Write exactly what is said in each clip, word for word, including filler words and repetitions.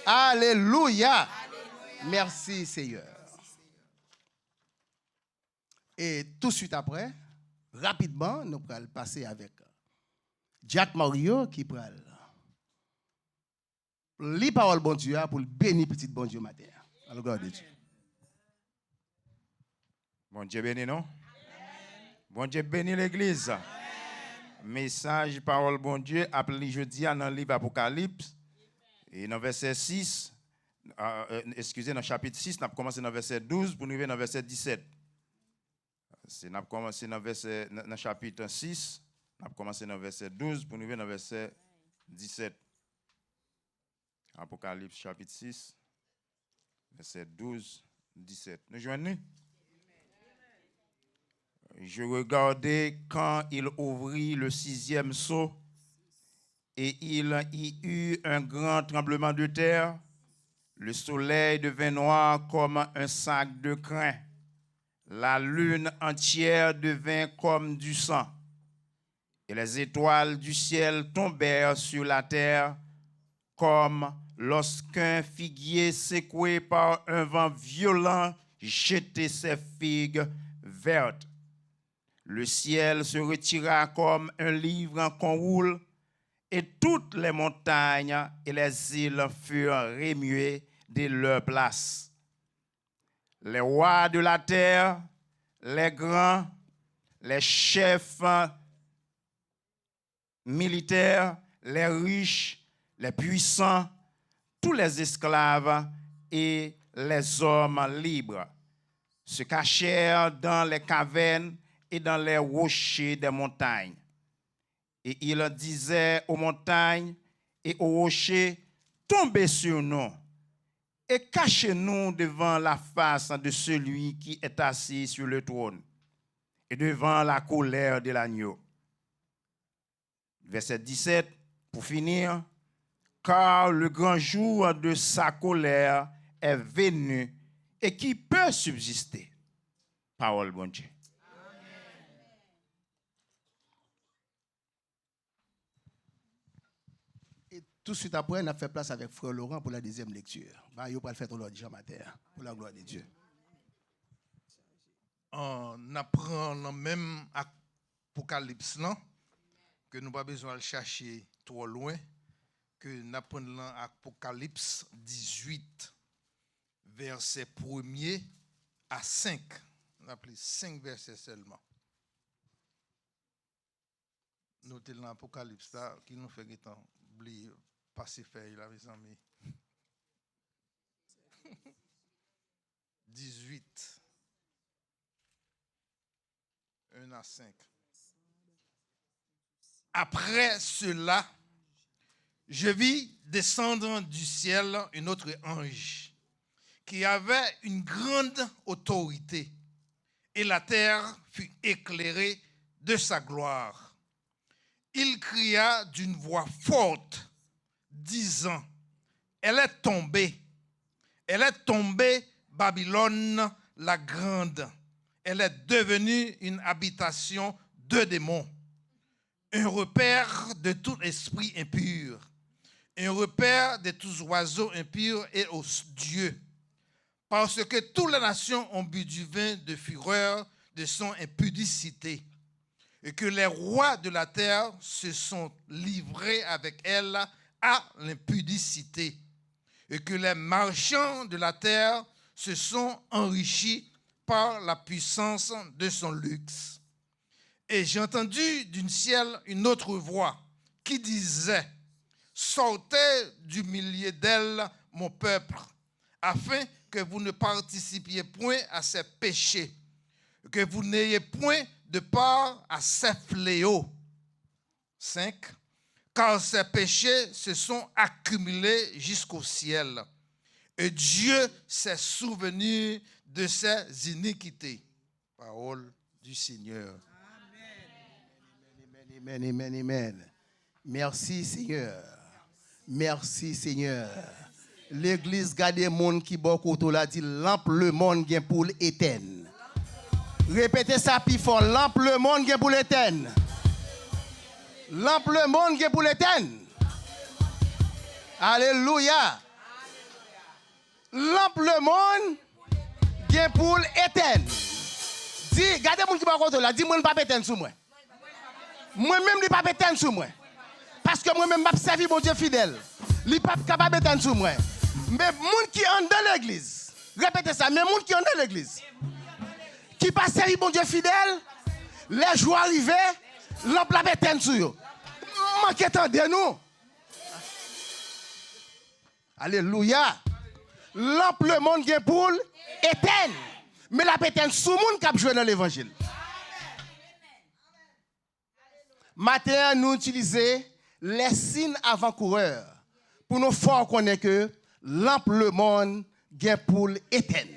Alelouya! Mèsi, Seyè. E touswit apre, rapidman, nou pral pase avèk Jack Mario ki pral li pawòl Bondye a pou l beni pitit Bondye maten an. Alò, glwa de Dye. Bondye beni nou. Bondye beni legliz. Mesaj pawòl Bondye ap li jodi a nan liv Apokalips. E nan vèsè sis, a, e, eskize, nan chapit sis, n ap kòmanse nan vèsè douz pou n rive nan vèsè disèt. Se n ap kòmanse nan vèsè, nan, nan chapit sis, n ap kòmanse nan vèsè douz pou n rive nan vèsè disèt. Apokalips chapit sis, vèsè douz, disèt. Nou jwenn li? Je regardai quand il ouvrit le sixième sceau, et il y eut un grand tremblement de terre. Le soleil devint noir comme un sac de crin. La lune entière devint comme du sang. Et les étoiles du ciel tombèrent sur la terre, comme lorsqu'un figuier secoué par un vent violent jette ses figues vertes. Le ciel se retira comme un livre qu'on roule, et toutes les montagnes et les îles furent remuées de leur place. Les rois de la terre, les grands, les chefs militaires, les riches, les puissants, tous les esclaves et les hommes libres se cachèrent dans les cavernes et dans les rochers des montagnes. Et ils disaient aux montagnes et aux rochers: Tombez sur nous et cachez-nous devant la face de celui qui est assis sur le trône et devant la colère de l'agneau. Vèsè disèt, pou fini, car le grand jour de sa colère est venu, et qui peut subsister? Pawòl Bondye. E touswit apre, n ap fè plas avèk frè Laurent pou la dezyèm lekti. Bagay yo pral fèt yon lòt jan maten an, pou la glwa de Dye. An, n ap pran nan menm Apokalips lan, ke nou pa bezwen al chache twò lwen, ke n ap pran nan Apokalips dizuit, vèsè premye a senk. N ap li senk vèsè sèlman. Nou te nan Apokalips la, ki nou fè gentan bliye pase fèy la, mezanmi. Dizuit, en a senk. Après cela, je vis descendre du ciel un autre ange qui avait une grande autorité, et la terre fut éclairée de sa gloire. Il cria d'une voix forte, disant: Elle est tombée, elle est tombée, Babylone la grande, elle est devenue une habitation de démons, un repère de tout esprit impur, un repère de tous oiseaux impurs et odieux, parce que toutes les nations ont bu du vin de fureur de son impudicité, et que les rois de la terre se sont livrés avec elle à l'impudicité, et que les marchands de la terre se sont enrichis par la puissance de son luxe. Et j'entendis du ciel une autre voix qui disait: Sortez du milieu d'elle, mon peuple, afin que vous ne participiez point à ses péchés, que vous n'ayez point de part à ses fléaux. Cinq. Car ses péchés se sont accumulés jusqu'au ciel, et Dieu s'est souvenu de ses iniquités. Parole du Seigneur. Amen, amen, amen, amen. Mèsi, Senyè. Mèsi, Senyè. Legliz, gade moun ki bò kote w la, di, lanp lemonn gen pou l etèn. Repete sa pi fò, lanp lemonn gen pou l etèn. Lanp lemonn gen pou l etèn. Alelouya. Lanp lemonn gen pou l etèn. Di, gade moun ki bò kote w la, di, "Mwen, l p ap etèn sou mwen." Mwen menm, li p ap etèn sou mwen. Paske mwen menm, m ap sèvi Bondye fidèl. Li p ap kapab etèn sou mwen. Men moun ki anndan legliz, repete sa, men moun ki anndan legliz, ki pa sèvi Bondye fidèl, lè jou a rive, lanp la ap etèn sou yo. M manke tande nou. Alelouya. Lanp lemonn gen pou l etèn. Men l ap etèn sou moun k ap jwe nan levanjil. Maten an, nou itilize lèsin avan kourè pou nou fè w konnen ke lanp lemonn gen pou l etèn.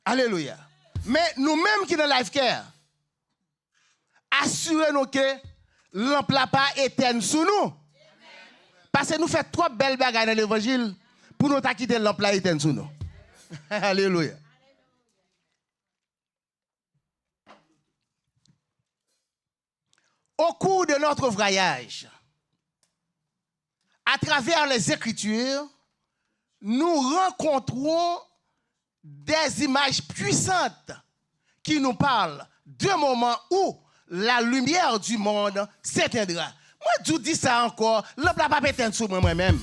Alelouya. Men nou menm ki nan Life Care, asire nou ke lanp la pa etèn sou nou. Paske nou fè twòp bèl bagay nan levanjil pou nou ta kite lanp la etèn sou nou. Alelouya. Au cours de notre voyage, à travers les Écritures, nous rencontrons des images puissantes qui nous parlent d'un moment où la lumière du monde s'éteindra. Mwen toujou di sa ankò, lanp la p ap etèn sou mwen, mwen menm.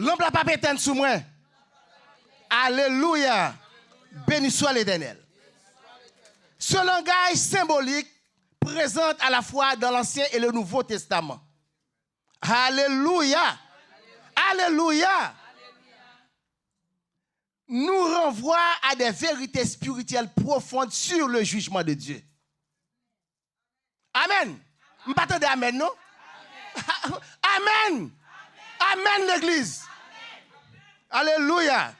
Lanp la p ap etèn sou mwen. Alelouya. Béni soit l'Éternel. Ce langage symbolique présente à la fois dans l'Ancien et le Nouveau Testament. Alelouya. Alelouya. Nous renvoie à des vérités spirituelles profondes sur le jugement de Dieu. Amèn. M pa tande amèn, non. Amèn. Amèn, legliz. Alelouya.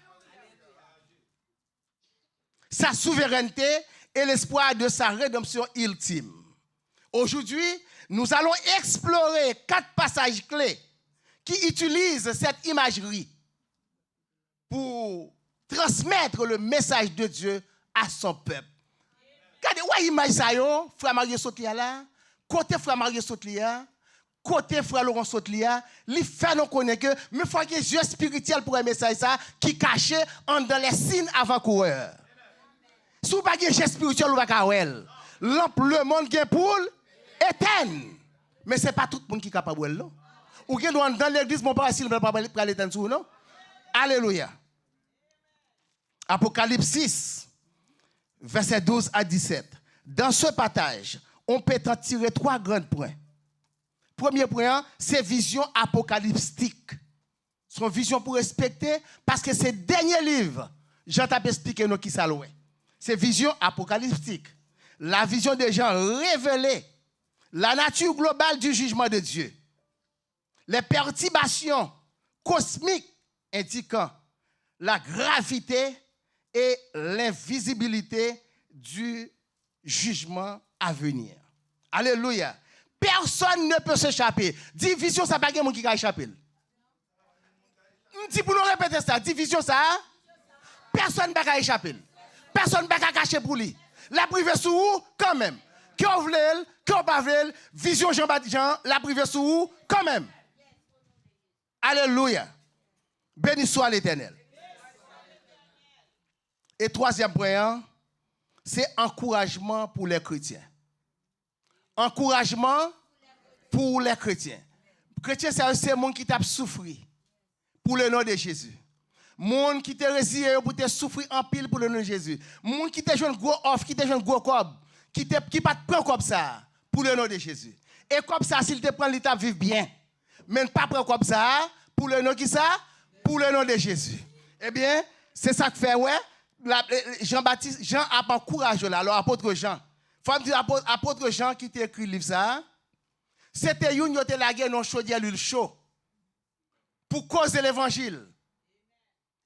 Sa souveraineté et l'espoir de sa rédemption ultime. Aujourd'hui, nous allons explorer quatre passages clés qui utilisent cette imagerie pour transmettre le message de Dieu à son peuple. Gade, wè imaj sa yo, frè Mario sot li a la, kote frè Mario sot li a, kote frè Laurent sot li a, li fè nou konnen ke, men fò gen zye espirityèl pou wè mesaj sa ki kache anndan lèsin avan kourè. Si w pa gen je espirityèl, ou pa ka wè l. Lanp lemonn gen pou l etèn. Men se pa tout moun ki kapab wè l, non. Ou gen dwa anndan legliz, men w pa wè si l pral, pral etèn sou ou, non. Alelouya. Apocalypse six, verset douze à dix-sept. Dans ce partage, on peut en tirer trois grands points. Premye pwen an, se vizyon apokaliptik. Se yon vizyon pou respekte, paske se dènye liv Jan t ap esplike nou kisa l wè. Se vizyon apokaliptik. La vision de Jean révélait la nature globale du jugement de Dieu, les perturbations cosmiques indiquant la gravité et l'invisibilité du jugement à venir. Alelouya. Personne ne peut s'échapper. Di vizyon sa pa gen moun ki ka echape l. M di pou nou repete sa, di vizyon sa a, pèsonn pa ka echape l. Pèsonn pa ka kache pou li. L ap rive sou ou kanmenm. Ke w vle l, ke w pa vle l, vizyon Jan Bat-, Jan an, l ap rive sou ou kanmenm. Alelouya. Béni soit l'Éternel. E twazyèm pwen an, se ankourajman pou lè kretyen. Ankourajman pou lè kretyen. Kretyen sa yo se moun ki t ap soufri pou le non de Jezi. Moun ki te reziye yo pou te soufri anpil pou le non de Jezi. Moun ki te jwenn gwo òf, ki te jwenn gwo kòb, ki te, ki pa t pran kòb sa a pou le non de Jezi. E kòb sa a, si l te pran l, li t ap viv byen. Men l pa pran kòb sa a pou le non kisa? Pou le non de Jezi. Ebyen, se sa k fè, wè, la, Jan Batis, Jan ap ankouraje yo la, alò, apot Jan. Fò m di, apot, apot Jan ki te ekri liv sa a, se te youn yo te lage nan yon chodyè lwil cho pou koze levanjil.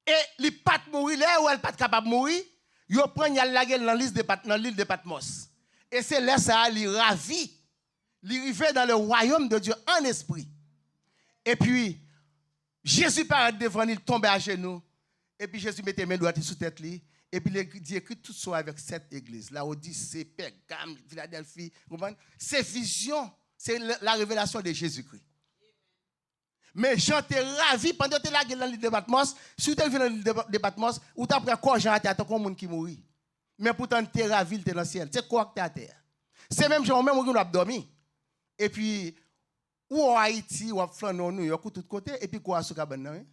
E li pa t mouri, lè yo wè l pa t kapab mouri, yo pran l, y al lage l nan lis de Pat-, nan lil de Patmòs. E se lè sa a, li ravi. Li rive dans le royaume de Dieu en esprit. Epi, Jezi parèt devan li, li tonbe ajenou. Epi Jezi mete men dwat li sou tèt li. Epi li di, ekri tout sa avèk sèt egliz. Lawodise, Pègam, Filadèlfi. Konprann? Se vizyon, se la, la révélation de Jésus-Christ. Men Jan te ravi, pandan yo te lage l nan lil de Patmòs, si w te rive nan lil de, de Patmòs, ou t ap wè kò Jan atè a tankou yon moun ki mouri. Men poutan, li te ravi, li te nan syèl. Se kò a k te atè a. Se menm jan ou menm, ou gen dwa ap dòmi. Epi, ou o Ayiti, w ap flannen, w Nouyòk, ou tout kote, epi kò a sou kabann nan, wi.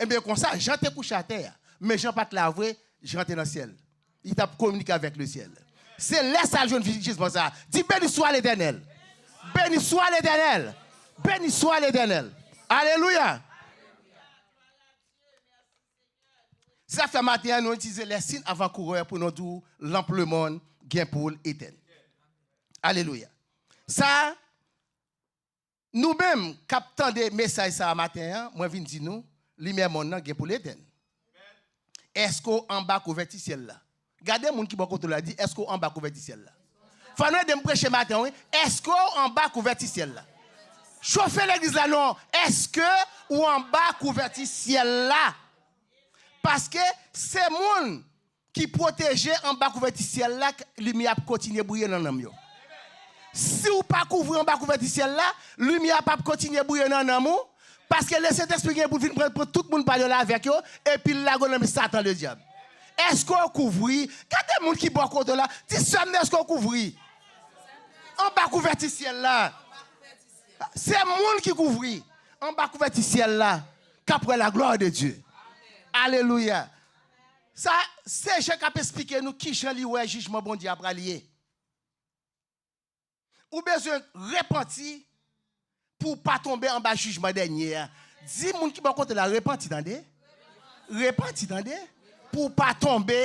Ebyen, konsa, Jan te kouche atè a. Men Jan pa t la vre, Jan te nan syèl. Li t ap kominike avèk lesyèl. Se lè sa l jwenn jizman sa a. Di, Béni soit l'Éternel. Béni soit l'Éternel. Béni soit l'Éternel. Alelouya. Sa fè maten an, nou itilize lèsin avan kourè pou nou di w lanp lemonn gen pou l etèn. Alelouya. Sa, nou menm k ap tande mesaj sa a maten an, mwen vin di nou, limyè monn nan gen pou l etèn. Èske w anba kouvèti syèl la? Gade moun ki bò kote w la, di, èske w anba kouvèti syèl la? Fò nou ede m preche maten, wi. Èske w anba kouvèti syèl la? Chofe legliz la, non. Èske w anba kouvèti syèl la? Paske se moun ki pwoteje anba kouvèti syèl la, limyè ap kontinye briye nan nanm yo. Si w pa kouvri anba kouvèti syèl la, limyè a p ap kontinye briye nan nanm ou, paske Lesentespri gen pou l vin pran, pran tout moun pa yo la avèk yo, epi l lage w nan men Satan ledyab. Èske w kouvri? Gade moun ki bò kote w la, di, Sè m, èske w kouvri? Anba kouvèti syèl la. Se moun ki kouvri anba kouvèti syèl la k ap wè la gloire de Dieu. Alelouya. Sa, se Jan k ap esplike nou ki jan li wè jijman Bondye a pral ye. Ou bezwen repanti pou w pa tonbe anba jijman dènye a. Di moun ki bò kote w la, repanti, tande. Repanti, tande. Pou w pa tonbe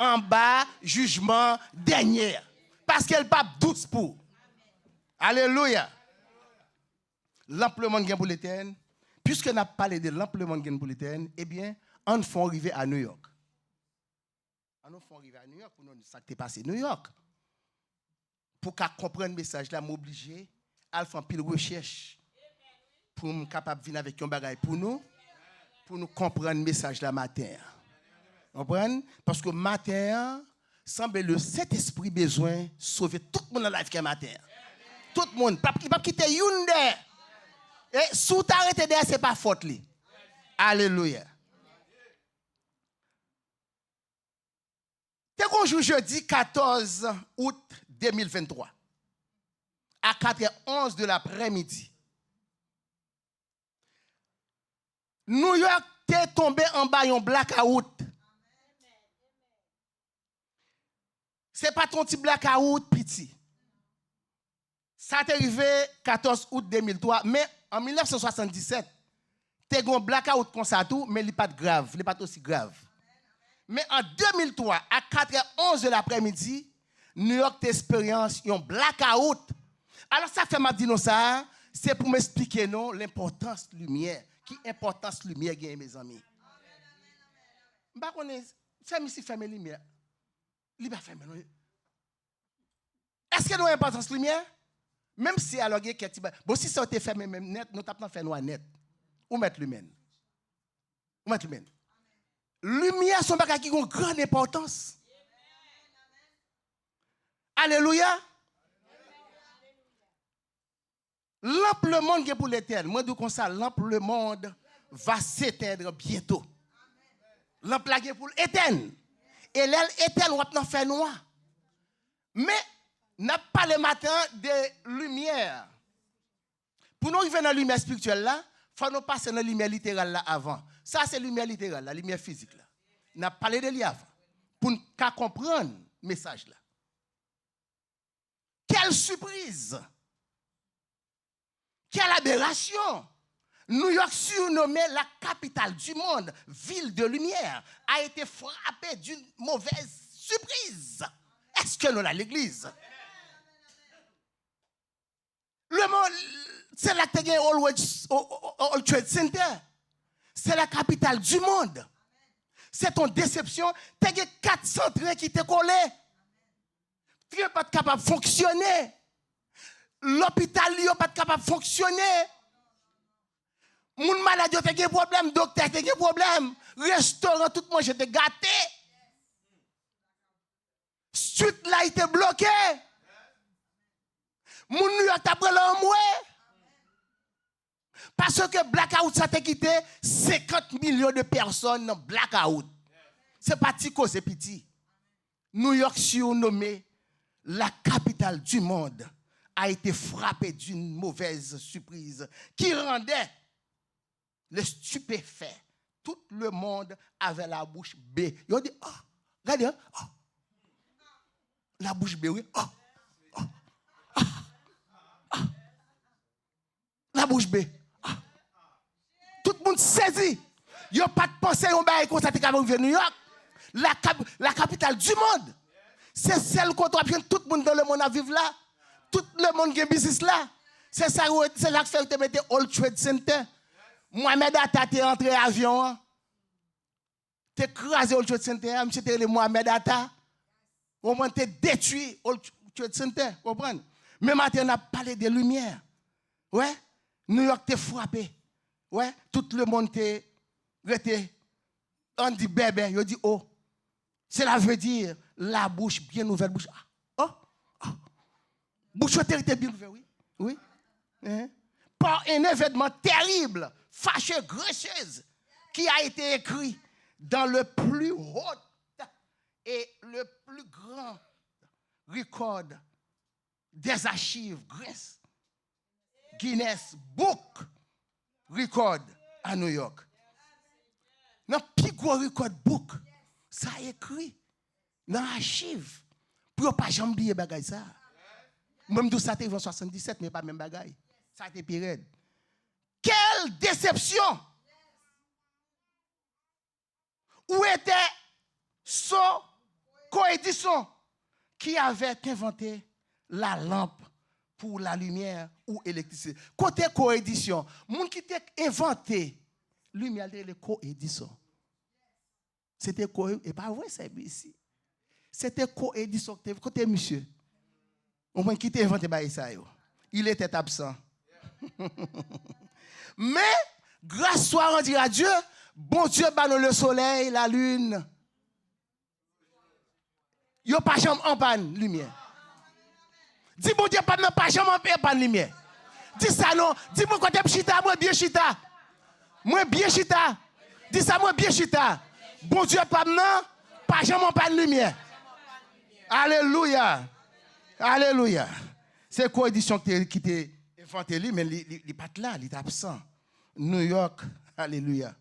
anba jijman dènye a. Paske l p ap dous pou ou. Alelouya. Lanp lemonn gen pou l etèn. Piske n ap pale de lanp lemonn gen pou l etèn, ebyen, ann fè w rive a Nouyòk. Ann nou fè w rive a Nouyòk pou nou di sa k te pase Nouyòk. Pou w ka konprann mesaj la, m oblije al fè anpil rechèch pou m kapab vin avèk yon bagay pou nou, pou nou konprann mesaj la maten an. Konprann? Paske maten an, sanble Lesentespri bezwen sove tout moun nan live kè maten an. Tout moun. P ap, li p ap kite youn dèyè. E si w ta rete dèyè, se pa fòt li. Alelouya. Te gon jou jedi katòz out de mil venntwa, a katrè onz de laprèmidi, Nouyòk te tonbe anba yon blakawout. Se pa t yon ti blakawout piti. Sa te rive katòz out de mil twa, men an mil nèf san swasanndisèt, te gen yon blakawout konsa tou, men li pa t grav, li pa t osi grav. Men an de mil twa, a katrè onz de laprèmidi, Nouyòk te eksperyans yon blakawout. Alò, sa k fè m ap di nou sa a, se pou m eksplike nou lenpòtans limyè. Ki enpòtans limyè genyen, mezanmi? M pa konnen, fèmen, si fèmen limyè. Li pa fèmen, non. Èske nou wè enpòtans limyè? Menm si alò gen kèk ti bagay. Bon, si sa yo te fèmen menm nèt, nou t ap nan fènwa nèt. Ou mèt limen l. Ou mèt limen l. Limyè se yon bagay ki gen yon grann enpòtans. Alelouya! Lanp lemonn gen pou l etèn. Mwen di w konsa, lanp lemonn va s'éteindre bientôt. Lanp la gen pou l etèn. E lè l etèn, w ap nan fènwa. Men, n ap pale maten an de limyè. Pou nou rive nan limyè espirityèl la, fò nou pase nan limyè literal la avan. Sa se limyè literal la, limyè fizik la. N ap pale de li avan. Pou n ka konprann mesaj la. Quelle surprise! Quelle aberration! New York, surnommée la capitale du monde, ville de lumière, a été frappée d'une mauvaise surprise. Èske nou la, legliz? Le mo, se la k te gen World Trade, o- o- o- World Trade Center. Se la capitale du monde. Se t yon desepsyon. Te gen kat san tren ki te kole. Tren pa t kapab fonksyone. Lopital yo pa t kapab fonksyone. Moun malad yo te gen pwoblèm, doktè te gen pwoblèm. Restoran, tout manje te gate. Street light te bloke. Moun New York t ap rele anmwe. Paske blakawout sa te kite senkant milyon de pèsòn nan blakawout. Se pa ti koze piti. New York, surnommée la capitale du monde, a été frappée d'une mauvaise surprise qui rendait le stupéfait. Tout le monde avait la bouche bée. Yo di, oh, gade, oh, la bouche bée, wi. Oh, oh, oh, oh. Labouch be. Ah. Tout moun sezi. Yo pa t panse yon bagay konsa te kapab rive New York, la, cap, la capitale du monde. Se sèl kote w ap jwenn tout moun dans le monde ap viv la. Tout le monde gen biznis la. Se sa, se sa k fè yo te mete World Trade Center. Mohamed Atta te antre avyon an, te kraze World Trade Center a, misye te rele Mohamed Atta. Konprann, te detwi World Trade Center, konprann. Men maten n ap pale de limyè. Wè, New York te frape. Wè, tout le monde te rete, ann di bèbè, yo di, oh, cela veut dire la bouche bien ouverte, bouch. Oh, oh. Bouch yo te rete byen ouvè, wi. Wi. Hein? Par un événement terrible, fâcheux, grandiose, qui a été écrit dans le plus haut et le plus grand record des archives, Guinness, Guinness Book Record à New York. Nan pi gwo record book, sa ekri nan achiv pou yo pa janm bliye bagay sa. Mwen, m di w sa te rive an swasanndisèt, men pa menm bagay. Sa te pi rèd. Quelle déception! Où était ce co-édison qui avait inventé la lampe pour la lumière ou électricité? Kote ko-edisyon? Moun ki te envante limyè, te rele ko-edisyon. Se te ko, e pa vre, se isi. Se te ko-edisyon ki te, kote misye? Ou konprann ki te envante bagay sa yo? Il était absent. Men, grâce soit rendue à Dieu, Bondye ba nou le soleil, la lune. Yo pa janm anpàn limyè. Di, Bondye pa m nan pa janm anpàn limyè. Di sa non. Di, mwen kote m chita, mwen byen chita. Mwen byen chita. Di sa, mwen byen chita. Bondye pa m nan pa janm anpàn limyè. Alelouya. Alelouya. Se ko-edisyon ki te, ki te envante li, men li, li, li pa t la, li t absan. New York, alelouya.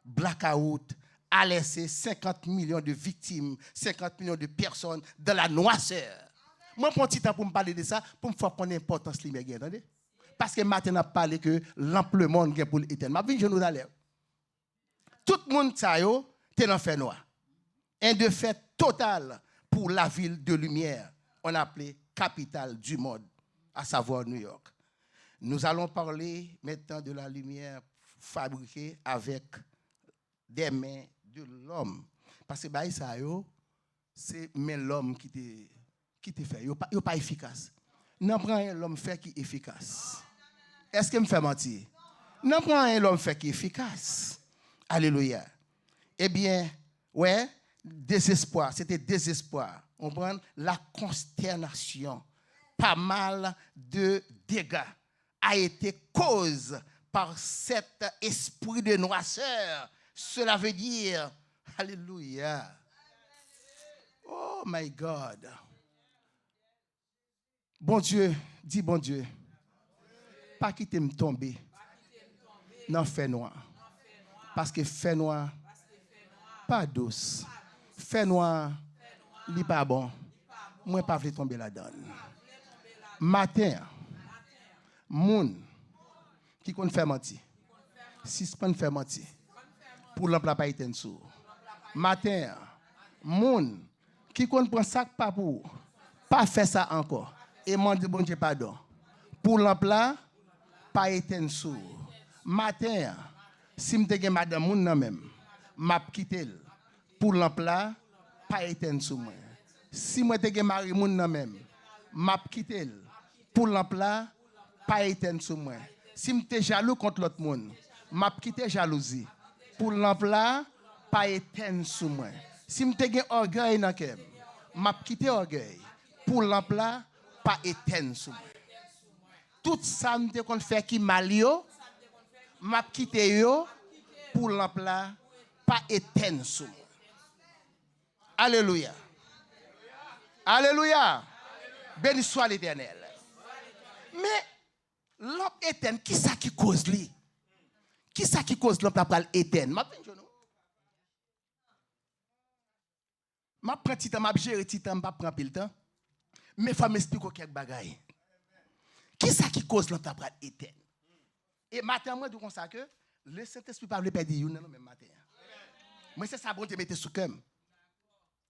Blackout a laissé cinquante millions de victimes, cinquante millions de personnes dans la noirceur. Mwen pran ti tan pou m pale de sa, pou m fè w konnen enpòtans limyè gen, tande. Paske maten n ap pale ke lanp lemonn gen pou l etèn. M ap vin jwenn nou talè. Tout moun sa yo te nan fènwa. Un défait total pour la ville de lumière, on appelait capitale du monde, à savoir New York. Nous allons parler maintenant de la lumière fabriquée avec des mains de l'homme. Paske bagay sa yo, se men lòm ki te, ki te fè. Yo pa, yo pa efikas. Nan pran anyen lòm fè ki efikas. Èske m fè manti? Nan pran anyen lòm fè ki efikas. Alelouya. Ebyen, wè, dezespwa, se te dezespwa. Konprann? La consternation. Pas mal de dégâts a été cause par cet esprit de noirceur. Cela veut dire, alelouya. Oh my God. Bondye, di Bondye, pa kite m tonbe nan fènwa. Paske fènwa pa dous. Fènwa, li pa bon. Mwen pa vle tonbe ladan l. Maten an, moun ki konn fè manti, sispann fè manti pou lanp la pa etèn sou ou. Maten an, moun ki konn pran sa k pa pou ou, pa fè sa ankò e mande Bondye padon pou lanp la pa etèn sou ou. Maten an, si m te gen madanm moun nan men m, m ap kite l pou lanp la pa etèn sou mwen. Si mwen te gen mari moun nan men m, m ap kite l pou lanp la pa etèn sou mwen. Si m te jalou kont lòt moun, m ap kite jalouzi pou lanp la pa etèn sou mwen. Si m te gen ògèy nan kè m, m ap kite ògèy pou lanp la pa etèn sou mwen. Tout sa m te konn fè ki mal yo, M ap kite yo pou lanp la pa etèn sou mwen. Alelouya. Alelouya. Beni swa Letènèl. Men, lanp etèn, kisa ki koz li? Kisa ki koz lanp la pral etèn? M ap vin jwenn ou. M ap pran ti tan, m ap jere ti tan, m p ap pran anpil tan. Men fò m esplike w kèk bagay. Kisa ki koz lanp la pral etèn? E maten an, mwen di w konsa ke Lesentespri pa vle pèdi youn nan nou menm maten an. Mwen, se sa Bondye mete sou kè m.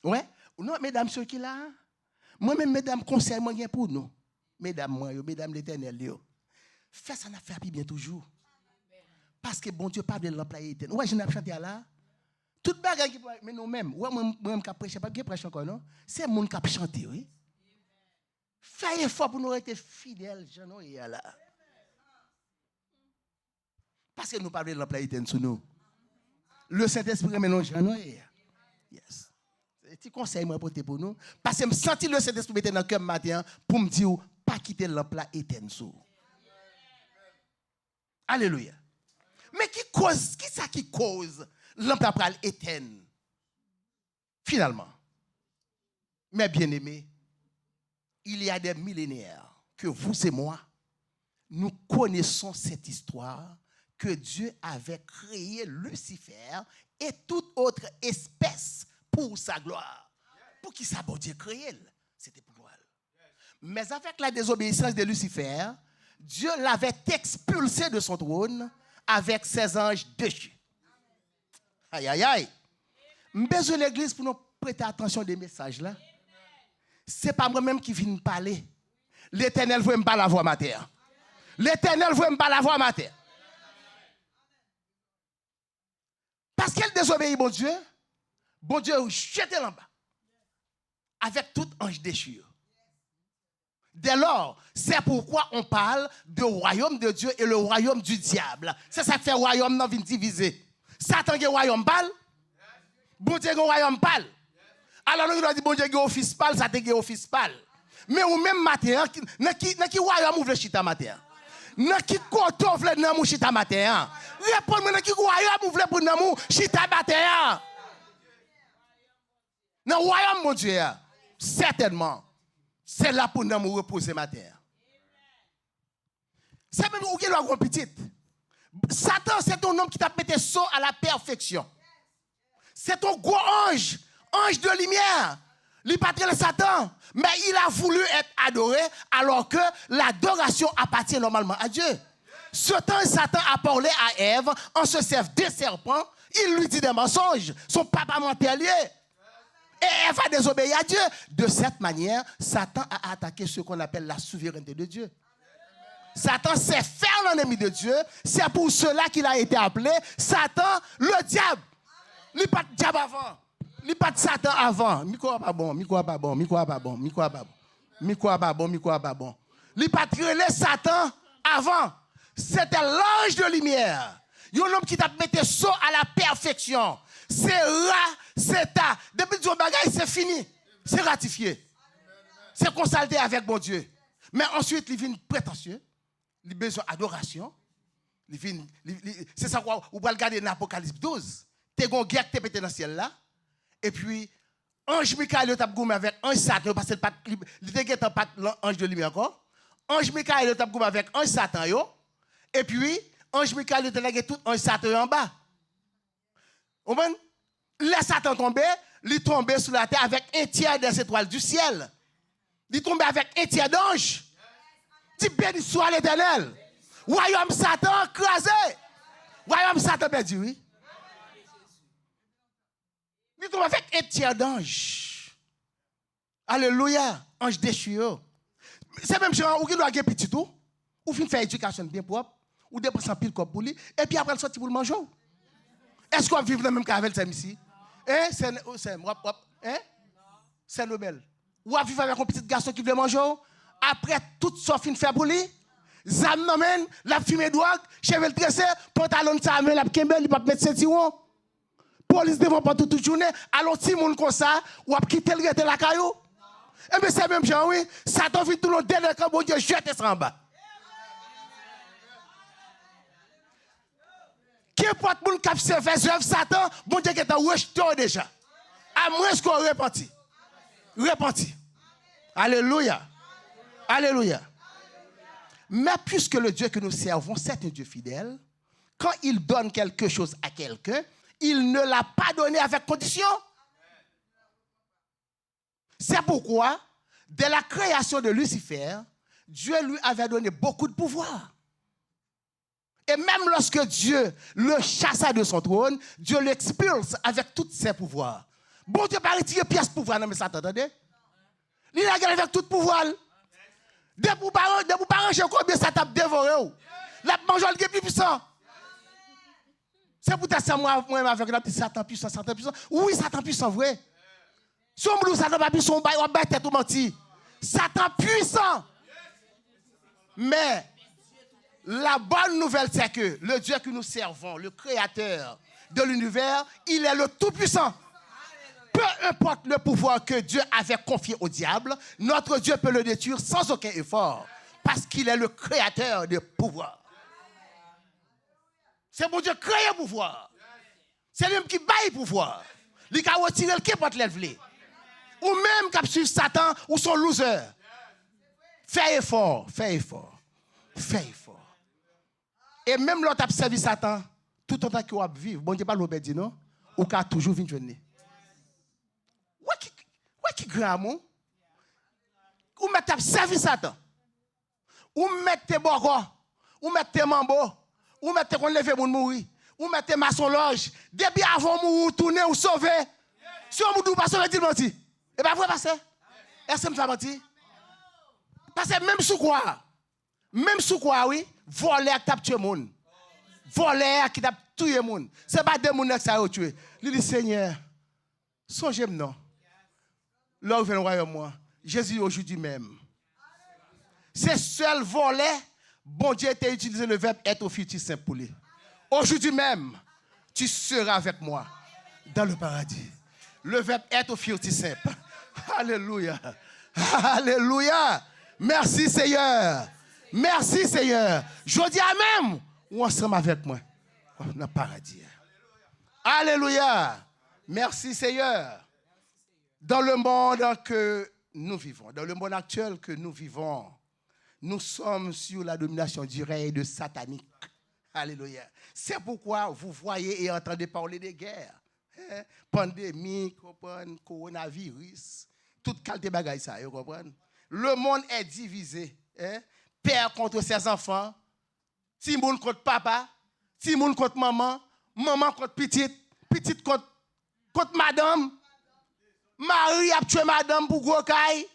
Ou wè? Non, medam sou ki la a? Mwen menm, medam, konsèy mwen gen pou nou. Medam mwen yo, medam Letènèl yo. Fè sa n ap fè a pi byen toujou. Paske Bondye pa vle lanp la etèn. Ou wè jan n ap chante a la a? Tout bagay ki pou, men nou menm, ou wè mwen, mwen menm k ap preche, p ap gen prèch ankò non. Se moun k ap chante, wi. Fè efò pou nou rete fidèl jan nou ye a la. Paske nou pa vle lanp la etèn sou nou. Lesentespri renmen nou jan nou ye a. Yes. Se ti konsèy mwen pote pou nou. Paske m santi Lesentespri mete nan kè m maten an pou m di w, pa kite lanp la etèn sou ou. Alelouya. Men ki koz, kisa ki koz lanp la pral etèn? Finalement, mes bien-aimés, il y a des millénaires que vous et moi, nous connaissons cette histoire que Dieu avait créé Lucifer et toute autre espèce pour sa gloire. Poukisa Bondye kreye l? Se te pou glwa l. Mais avec la désobéissance de Lucifer, Dieu l'avait expulsé de son trône avec ses anges déchus. Ayayay. M bezwen legliz pou nou prete atansyon de mesaj la. Se pa mwen menm ki vin pale. Letènèl voye m pale avè w maten an. Letènèl voye m pale avè w maten an. Paske l dezobeyi Bondye, Bondye jete l anba. Avec tout ange déchu. Dès lors, c'est pourquoi on parle de royaume de Dieu et le royaume du diable. Se sa k fè wayòm nan vin divize. Satan gen wayòm pa l, Bondye gen wayòm pa l. Alò nou gen dwa di Bondye gen ofis pa l, Satan gen ofis pa l. Men ou menm maten an, ki- nan ki, nan ki wayòm ou vle chita maten an? Nan ki kote w vle nanm ou chita maten an? Reponn mwen, nan ki wayòm ou vle pou nanm ou chita maten an? Nan wayòm Bondye a, sètènman, se la pou nanm ou repoze maten an. Se menm ou gen dwa gon pitit. Satan, se te yon nonm ki t ap mete so a la pèfeksyon. Se te yon gwo anj, anj de limyè. Li pa t rele Satan, mais il a voulu être adoré alors que l'adoration appartient normalement à Dieu. Ce temps, Satan a parlé à Ève en se servant des serpents. Il lui dit des mensonges. Se yon papa mantè li ye. Et Ève a désobéi à Dieu. De cette manière, Satan a attaqué ce qu'on appelle la souveraineté de Dieu. Satan se fè lennmi de Dye. Se pou sela ki l a ete aple Satan, le diable. Li pa t dyab avan. Li pa t Satan avan. Mikwo a pa bon, mikwo a pa bon, mikwo a pa bon, mikwo a pa bon. Mikwo a pa bon, mikwo a pa bon. Li pa t rele Satan avan. Se te lanj de limyè. Yon nonm ki t ap mete so a la pèfeksyon. Se ra, se ta. Depi l di yon bagay, se fini. Se ratifye. Se konsa l te avèk Bondye. Men answit, li vin pretansye. Li bezwen adorasyon. Li vin, li, li, se sa w, ou pral gade nan Apokalis douz. Te gon gè ki te pete nan syèl la. Epi, anj Mikayèl yo t ap goumen avèk anj Satan yo, paske li pa t, li, li te gentan pa t lan-, anj de limyè ankò. Anj Mikayèl yo t ap goumen avèk anj Satan yo. Epi, anj Mikayèl yo te lage tout anj Satan yo anba. Konprann? Lè Satan tonbe, li tonbe sou latè avèk un tiers des étoiles du ciel. Li tonbe avèk un tiers d'anj. Di, beni swa Letènèl. Wayòm Satan kraze. Wayòm Satan pèdi, wi. Li tonbe avèk un tiers d'anj. Alelouya, anj dechi yo. Se menm jan an, ou gen dwa gen pitit ou, ou fin fè edikasyon l byen pwòp, ou depanse anpil kòb pou li, epi apre l sòti pou l manje w. Èske w ap viv nan menm kay avè l, sè m isi? Hein, sè, sè m, w ap, w ap, hein? Sè Nobèl, w ap viv avèk yon pitit gason ki vle manje w? Apre tout sa w fin fè pou li, zam nan men l, l ap fimen dwòg, cheve l trese, pantalon sa a men l ap kenbe, li p ap met sentiwon. Polis devan pòt ou tout jounen, alò timoun konsa, w ap kite l rete lakay ou? Enben, se menm jan, wi. Satan vin tounen yon delenkan, Bondye jete sa anba. Kenpòt moun k ap sèvi zèv Satan, Bondye gentan rejte w deja. Amwenske w repanti. Repanti. Alelouya. Alelouya. Mais puisque le Dieu que nous servons, c'est un Dieu fidèle, quand il donne quelque chose à quelqu'un, il ne l'a pas donné avec condition. C'est pourquoi, dès la création de Lucifer, Dieu lui avait donné beaucoup de pouvoir. Et même lorsque Dieu le chassa de son trône, Dieu l'expulse avec tous ses pouvoirs. Bondye pa retire pyès pouvwa nan men Satan, tande. Li lage l avèk tout pouvwa l. Depi w pa, depi w pa ranje kò byen, Satan ap devore w. L ap manje w, li gen pli pwisan. Se poutèt sa mwen, mwen menm avèk nou, n ap di Satan pwisan, Satan pwisan. Wi, Satan pwisan vre. Si yon moun di w Satan pa pwisan, w bay, w ap bay tèt ou manti. Satan pwisan. Mais la bonne nouvelle, c'est que le Dieu que nous servons, le créateur de l'univers, il est le Tout-Puissant. Peu importe le pouvoir que Dieu avait confié au diable, notre Dieu peut le détruire sans aucun effort, parce qu'il est le créateur de pouvoir. Se Bondye k kreye pouvwa. Se li menm ki bay pouvwa. Li ka retire l kenpòt lè l vle. Ou menm k ap swiv Satan, ou se yon loser. Fè efò, fè efò, fè efò. E menm lè w t ap sèvi Satan, toutotan ke w ap viv, Bondye pa lwe w pèdi non, ou ka toujou vin jwenn li. Wè ki, wè ki gran amou. Ou mèt ap sèvi Satan. Ou mèt te bòkò, ou mèt te manbo, ou mèt te konn leve moun mouri, ou mèt te masonlòj. Depi avan w mouri, ou tounen, ou sove. Si yon moun di w pa sove, di l manti. E pa vre, pastè? Èske m fè manti? Pastè, menm sou kwa a, menm sou kwa a, wi, vòlè a ki t ap tiye moun. Vòlè a ki t ap touye moun. Se pa de moun nèg sa yo tiye. Li di, Senyè, sonje m non. Lè w vin nan wayòm ou an, Jezi, aujourd'hui même. Se sèl vòlè Bondye te itilize le verbe être au futur simple pou li. Aujourd'hui même, tu seras avec moi dans le paradis. Le verbe être au futur simple. Alelouya. Alelouya. Mèsi, Seyè. Mèsi, Seyè. Jodi a menm, ou ansanm avèk mwen nan paradi a. Alelouya. Merci Seigneur. Dans le monde que nous vivons, dans le monde actuel que nous vivons, nous sommes sous la domination du règne satanique. Alléluia. C'est pourquoi vous voyez et entendez parler de guerre. Hein? Pandémie, konprann, coronavirus, tout kalite bagay sa yo, konprann. Le monde est divisé. Hein? Père contre ses enfants, timoun kont papa, timoun kont manman, manman kont pitit, pitit kont, kont madanm. Mari ap tchwe madanm pou gwo kay.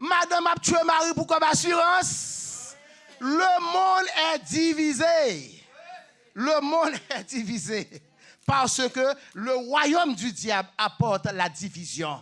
Madanm ap tchwe mari pou kòb asirans. Le monde est divisé. Le monde est divisé. Parce que le royaume du diable apporte la division.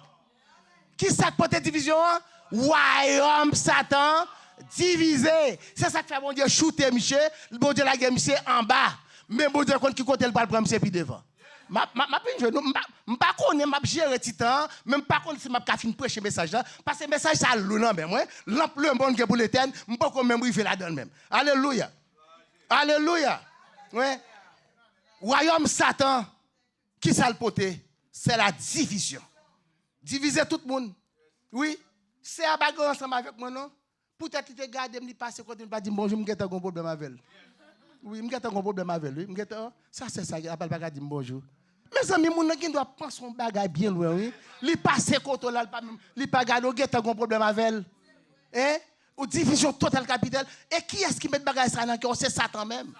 Kisa k pote divizyon an? Wayòm Satan divize. Se sa k fè Bondye choute misye, Bondye lage misye anba. Men Bondye konn ki kote l pral pran misye pi devan. M ap, m ap, m ap vin jwenn nou. M pa, m pa konnen m ap jere ti tan an, men m pa konnen si m ap ka fin preche mesaj la. Paske mesaj sa lou nan men mwen. Lanp lemonn gen pou l etèn, m poko menm rive ladan l menm. Alelouya. Alelouya. Wi. Wayòm Satan, kisa l pote? Se la divizyon. Divize tout moun. Wi. Sè a pa gen ansanm avèk mwen non. Poutèt li te gade m, li pase kote m, li pa di m bonjou, m gentan gon pwoblèm avè l. Wi, m gentan gon pwoblèm avè l, wi. M gentan, sa sè sa, apa l pa ka di m bonjou. Mezanmi, moun nan gen dwa panse yon bagay byen lwen, wi. Li pase kote w la, li pa menm, li pa gade w, gentan gon pwoblèm avè l. Hein? Ou divizyon total kapital. E kiyès ki met bagay sa nan kè w? Se Satan menm.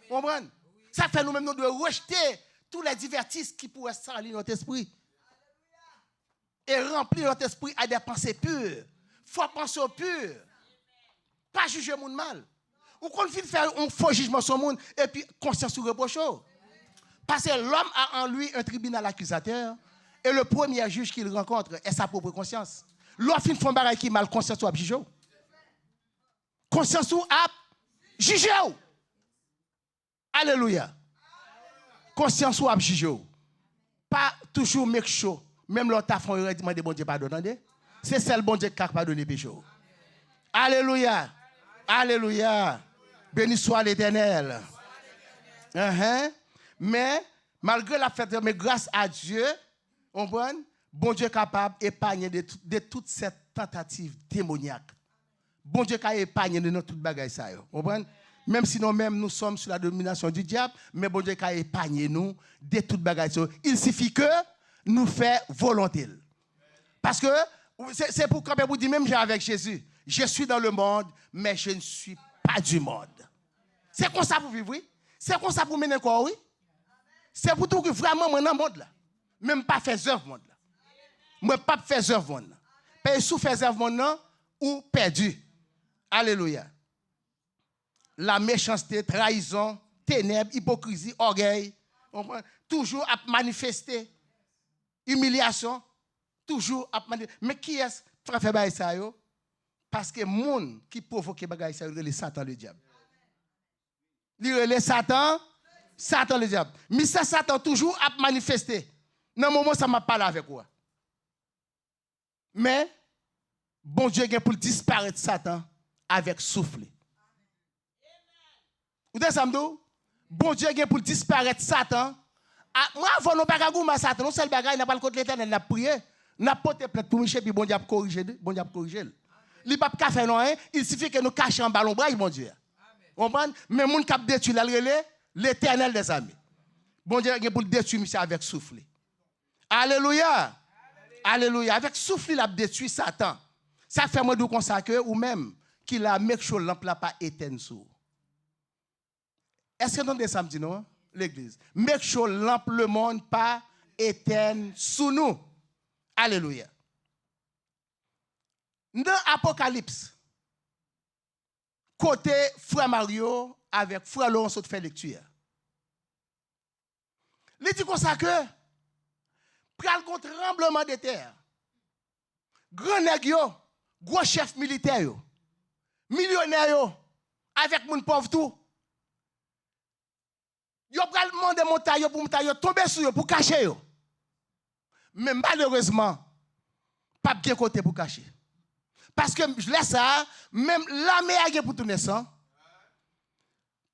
Konprann? Sa fè nou menm nou dwe rejte tous les divertisses qui pourraient salir notre esprit. Et remplir notre esprit à des pensées pures. Fò panse w pi. Pa jije moun mal. Ou konn fin fè yon fo jijman sou moun, epi konsyans ou repwoche w. Parce que l'homme a en lui un tribunal accusateur, et le premier juge qu'il rencontre est sa propre conscience. Lè w fin fè yon bagay ki mal, konsyans ou ap jije w. Konsyans ou ap jije w. Alelouya. Konsyans ou ap jije w. Pa toujou make sure. Menm lè w ta fè yon erè, mande Bondye padon, tande. Se sèl Bondye ki ka padone peche w. Alelouya. Alelouya. Béni soit l'Éternel. Enhen. Men, malgre l ap fè, men gras a Dye, konprann, Bondye kapab epanye de, de tout sèt tantativ demonyak. Bondye ka epanye nou nan tout bagay sa yo. Konprann? Menm si nou menm, nous sommes sous la domination du diable, men Bondye ka epanye nou de tout bagay sa yo. Il suffit que nou fè volonte l. Paske se, se pou kanpe pou di menm jan avèk Jezi, je suis dans le monde, mais je ne suis pas du monde. Se konsa pou viv, wi. Se konsa pou mennen kò w, wi. Se pou di w ki vrèman mwen nan mond la. Men m pa fè zèv mond la. Mwen p ap fè zèv mond la. Paske si w fè zèv mond lan, ou pèdi. Alelouya. La mechanste, trayizon, tenèb, ipokrizi, ògèy. Konprann? Toujou ap manifeste. Imilyasyon. Toujou ap manifeste. Men kiyès k fè bagay sa yo? Paske moun ki pwovoke bagay sa yo, li rele Satan Ledyab. Li rele Satan, Satan Ledyab. Misye Satan toujou ap manifeste. Nan moman sa m ap pale avèk ou a. Men, Bondye gen pou l disparèt Satan avèk souf li. Ou tande sa m di w? Bondye gen pou l disparèt Satan. A, mwen avè w, nou pa ka goumen ak Satan. Yon sèl bagay, n ap al kot Letènèl, n ap priye. N ap pote plent pou misye, epi Bondye ap korije li, Bondye ap korije l. Li p ap ka fè nou anyen, il suffit que nou kache anba lonbraj Bondye a. Konprann? Men moun k ap detwi l, l rele Letènèl dèzame. Bondye gen pou l detwi misye avèk souf li. Alelouya! Alelouya! Avèk souf li, l ap detwi Satan. Sa fè mwen di w konsa ke ou menm ki la, make sure lanp la pa etèn sou ou. Èske nou tande sa m di nou an, legliz? Make sure lanp lemonn pa etèn sou nou. Alelouya! Nan Apokalips, kote frè Mario avèk frè Laurent sot fè lekti a. Li di konsa ke pral gon tranbleman de tè. Gran nèg yo, gwo chèf militè yo, milyonè yo, avèk moun pòv tou, yo pral mande montay yo pou montay yo tonbe sou yo, pou kache yo. Men malerezman, p ap gen kote pou kache. Paske lè sa a, menm lame a gen pou tounen san.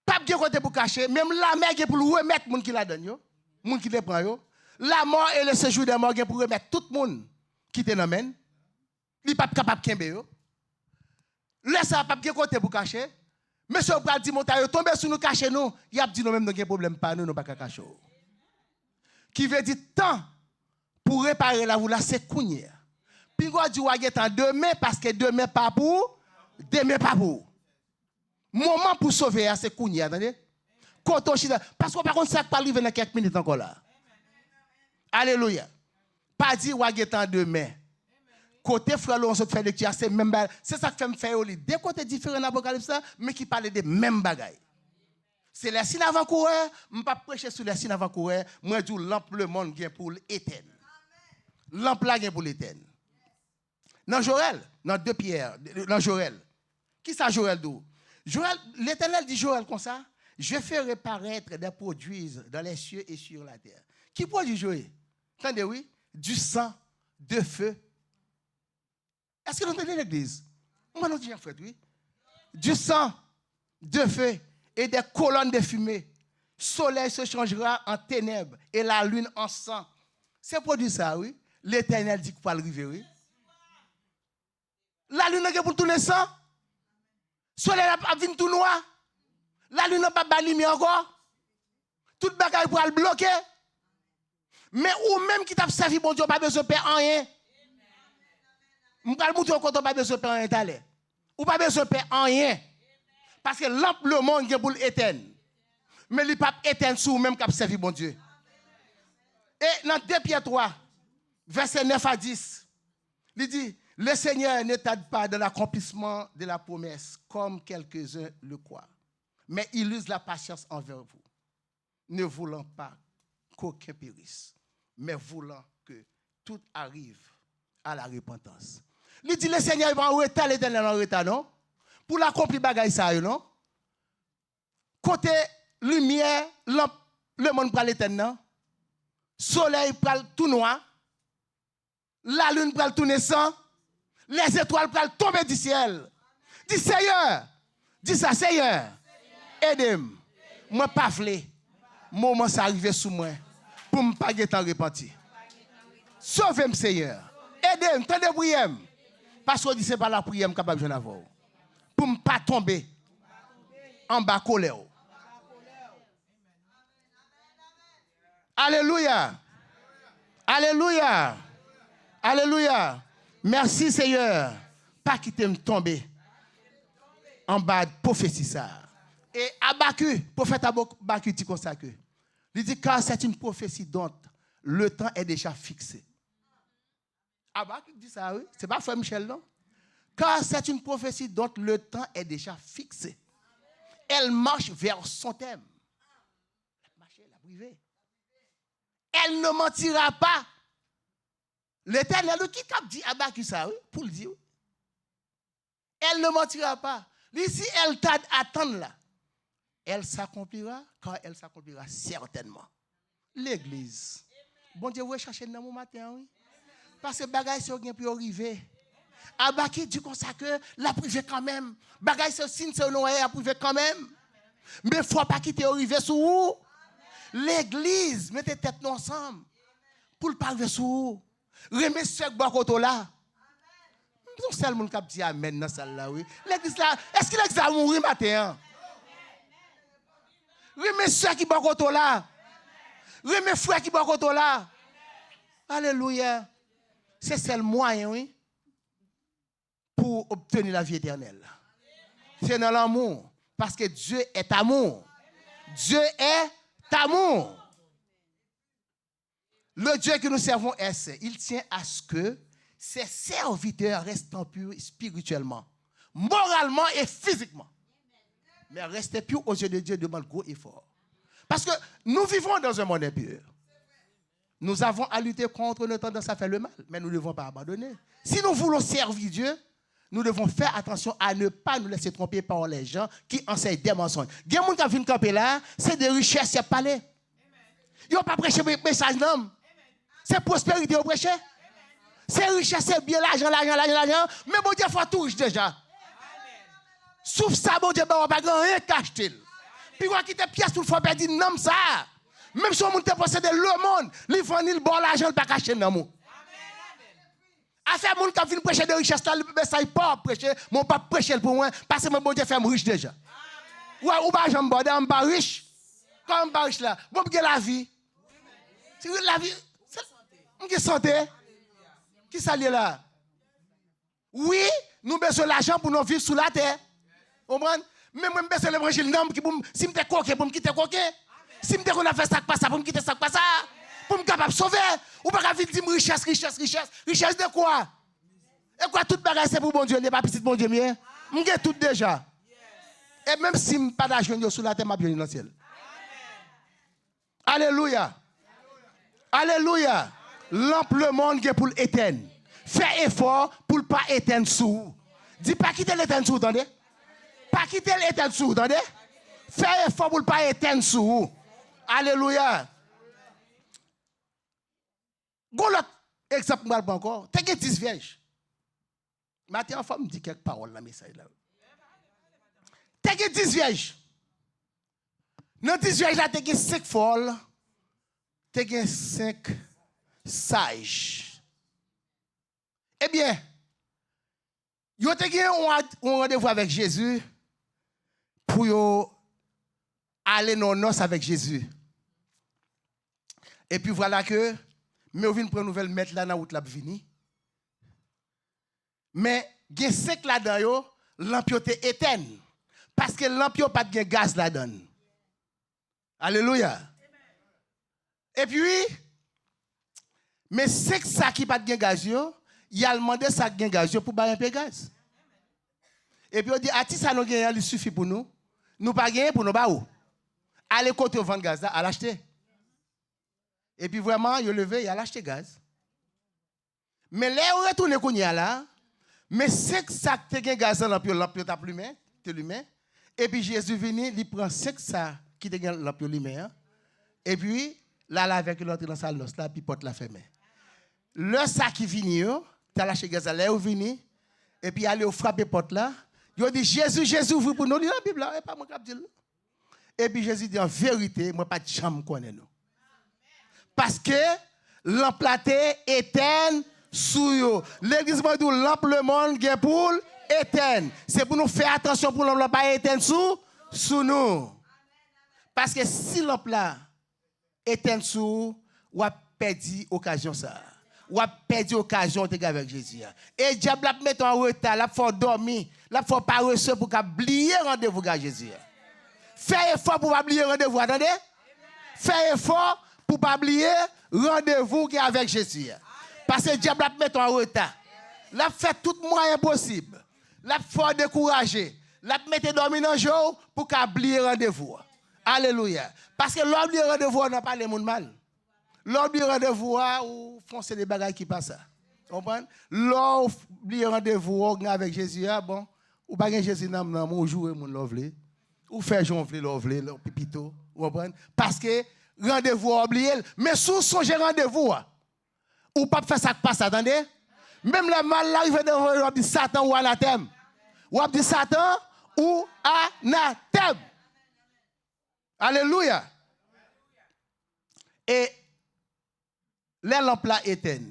P ap gen kote pou kache, menm lame a gen pou l remèt moun ki ladann yo, moun ki te pran yo. La mort et le séjour des morts gen pou remèt tout moun ki te nan men l. Li p ap kapab kenbe yo. Lè sa a, p ap gen kote pou kache. Mesye yo pral di montay yo, tonbe sou nou, kache nou. Y ap di nou menm nou gen pwoblèm pa nou, nou pa ka kache w. Ki vle di tan pou repare lavi w la, se kounye a. Pinga w di w a gentan demen, paske demen pa pou ou, demen pa pou ou. Moman pou sove a, se kounye a, tande. Kote w chita, paske w pa konn sa k pral rive nan kèk minit ankò la. Alelouya. Pa di w a gentan demen. Kote frè Laurent sot fè lekti a, se menm bagay. Se sa k fè m fè yo li de kote diferan nan Apokalips la, men ki pale de menm bagay. Se lè sin avankourè, m p ap preche sou lè sin avankourè, mwen di w lanp lemonn gen pou l etèn. Lanp la gen pou l etèn. Nan Joèl, nan de Pyè, nan Joèl. Kisa Joèl di w? Joèl, Letènèl di Joèl konsa, je ferai paraître des produits dans les cieux et sur la terre. Ki pwodui Joèl? Tande wi, du sang, de feu. Èske nou tande legliz? Mwen nou di jan frèt wi. Du sang, de feu et des colonnes de fumée. Soleil se changera en ténèbres et la lune en sang. Se pwodui sa wi. Letènèl di k pral rive wi. Lalin nan gen pou l tounen san. Solèy la ap vin tou nwa. Lalin nan p ap bay limyè ankò. Tout bagay pral bloke. Men ou menm ki t ap sèvi Bondye, ou pa bezwen pè anyen. M pral montre w kote w pa bezwen pè anyen talè. Ou pa bezwen pè anyen. Paske lanp lemonn gen pou l etèn. Men li p ap etèn sou ou menm k ap sèvi Bondye. E nan de Pyè twa, vèsè nèf a dis, li di, le Seigneur ne tarde pas dans l'accomplissement de la promesse, comme quelques-uns le croient, mais il use la patience envers vous, ne voulant pas qu'aucun périsse, mais voulant que tout arrive à la repentance. Li di, le Seigneur pa an reta, Letènèl an reta non, pou l akonpli bagay sa yo non. Kote limyè lanp lemonn pral etèn nan, solèy pral tou nwa, lalin pral tounen san, lèzetwal pral tonbe di syèl. Di, Seyè, di sa, Seyè, ede m. Mwen pa vle. moman sa rive sou mwen, pou m pa gentan repanti. Sove m, Seyè. Ede m, tande priyè m. Paske w di se pa lapriyè m kapab jwenn avè w. Pou m pa tonbe anba kolè w. Alelouya! Alelouya! Alelouya! Mèsi, Seyè. Pa kite m tonbe anba pwofesi sa a. E Abaku, pwofèt Abaku di konsa ke, li di, car c'est une prophétie dont le temps est déjà fixé. Abakik di sa, wi. Se pa frè Michel, non. Car c'est une prophétie dont le temps est déjà fixé. Elle marche vers son terme. L ap mache, l ap rive. Elle ne mentira pas. Letènèl, wi, ki t ap di Abakik sa, wi, pou l di, wi. Elle ne mentira pas. Li si elle tarde, atann la. Elle s'accomplira, car elle s'accomplira certainement. Legliz. Bondye voye chache nanm ou maten an, wi. Paske bagay sa yo gen pou yo rive. Abakik di konsa ke l ap rive kanmenm. Bagay sa yo, siy sa yo nou wè, y ap rive kanmenm. Men fò w pa kite yo rive sou ou. Legliz, mete tèt nou ansanm pou l pa rive sou ou. Renmen sè k bò kote w la. Se yon sèl moun k ap di amèn nan sal la, wi. Legliz la, èske legliz la mouri maten an? Renmen sè ki bò kote w la. Renmen frè ki bò kote w la. Alelouya. Se sèl mwayen, wi, pou obtenir la vie éternelle. Se nan lanmou. Paske Dieu est amour. Dieu est amour. Le Dieu que nous servons est saint. Il tient à ce que ses serviteurs restent purs spirituellement, moralement et physiquement. Mais rester pur aux yeux de Dieu demande gros effort. Parce que nous vivons dans un monde impur. Nous avons à lutter contre nos tendances à faire le mal, mais nous ne devons pas abandonner. Si nous voulons servir Dieu, nous devons faire attention à ne pas nous laisser tromper par les gens qui enseignent des mensonges. Gen moun k ap vin kanpe la, se de richès y ap pale. Yo pa preche me- mesaj nanm. Se pwosperite yo preche. Se richès, se byen, lajan, lajan, lajan, lajan. Men Bondye fè w tou rich deja. Souf sa Bondye ba w pa gen anyen k achte l. Pi w a kite pyès pou l fè w pèdi nanm sa a. Menm si yon moun te posede lemonn, li vann li, l ba w lajan, l pa ka achte nanm ou. Afè moun k ap vin preche de richès la, mesaj pa w ap preche, men w p ap preche l pou mwen, paske mwen, Bondye fè m rich deja. Ou, ou pa janm bòde, m pa rich. Kòman m pa rich la? Bon, m gen lavi. Si lavi, se- m gen sante. Kisa l ye la? Wi, nou bezwen lajan pou nou viv sou latè. Ou konprann? Men mwen, m bezwen levanjil nanm ki pou m, si m te koken, pou m kite koken. Si m te konn ap fè sa k pa sa, pou m kite sa k pa sa. Pou m kapab sove. Ou pa ka vin di m richès, richès, richès. Richès de kwa? E kwa tout bagay se pou Bondye li ye, pa pitit Bondye m ye? M gen tout deja. E menm si m pa ta jwenn yo sou latè, m ap jwenn yo nan syèl. Alelouya! Alelouya! Lanp lemonn gen pou l etèn. Fè efò pou l pa etèn sou ou. Di, pa kite l etèn sou ou, tande. Pa kite l etèn sou ou, tande. Fè efò pou l pa etèn sou ou. Alelouya! Gon lòt egzanp m pral pran ankò. Te gen dis vyèj. Maten an, fò m di kèk pawòl nan mesaj la. Te gen dis vyèj. Nan dis vyèj la, te gen senk fòl, te gen senk saj. Ebyen, yo te gen yon ad- yon randevou avèk Jezi pou yo ale nan yon nòs avèk Jezi. Epi vwala ke, men yo vin pran nouvèl mèt la nan wout l ap vini. Men gen senk ladan yo, lanp yo te etèn. Paske lanp yo pa t gen gaz ladan l. Alelouya! Epi, men senk sa ki pa t gen gaz yo, y al mande sa k gen gaz yo pou bay enpe gaz. Epi yo di, a, ti sa nou genyen an, li sifi pou nou. Nou pa genyen pou nou ba ou. Ale kote yo vann gaz la, al achte. Epi vrèman, yo leve, y al achte gaz. Men lè yo retounen kounye a la, men senk sa k te gen gaz nan lanp yo, lanp yo t ap limen, te limen. Epi Jezi vini, li pran senk sa ki te gen lanp yo limen an. Epi, l al avèk yo, l antre nan sal nòs la, epi pòt la fèmen. Lè sa ki vini yo, t al achte gaz la, lè yo vini, epi ale yo frape pòt la, yo di, Jezi, Jezi, ouvri pou nou. Li nan Bib la, e pa mwen k ap di l, non. Epi Jezi di, an verite, mwen pa t janm konnen nou. Paske lanp la te etèn sou yo. Legliz mwen di w, lanp lemonn gen pou l etèn. Se pou nou fè atansyon pou lanp la pa etèn sou, sou nou. Paske si lanp la etèn sou ou, w ap pèdi okazyon sa a. W ap pèdi okazyon w te gen avèk Jezi a. E dyab la ap mete w an reta, l ap fè w dòmi, l ap fè w parese pou w ka bliye randevou w gen ak Jezi a. Fè efò pou w pa bliye randevou a, tande? Fè efò pou w pa bliye randevou w gen avèk Jezi a. Paske dyab la ap mete w an reta. L ap fè tout mwayen posib. L ap fè w dekouraje. L ap mete dòmi nan je w pou w ka bliye randevou a. Alelouya. Paske lè w bliye randevou a, w nan pale moun mal. Lè w bliye randevou a, ou fè yon seri de bagay ki pa sa. Ou konprann? Lè w bliye randevou a w gen avèk Jezi a, bon, ou pa gen Jezi nan nanm ou, ou joure moun lè w vle. Ou fè jan w vle lè w vle, lè w pi pito. Ou konprann? Paske randevou a w bliye l. Men si w sonje randevou a, ou p ap fè sa k pa sa, tande? Menm lè mal la rive devan w, w ap di, Satan, ou anatèm. W ap di, Satan, ou anatèm. Alelouya. E lè lanp la etèn,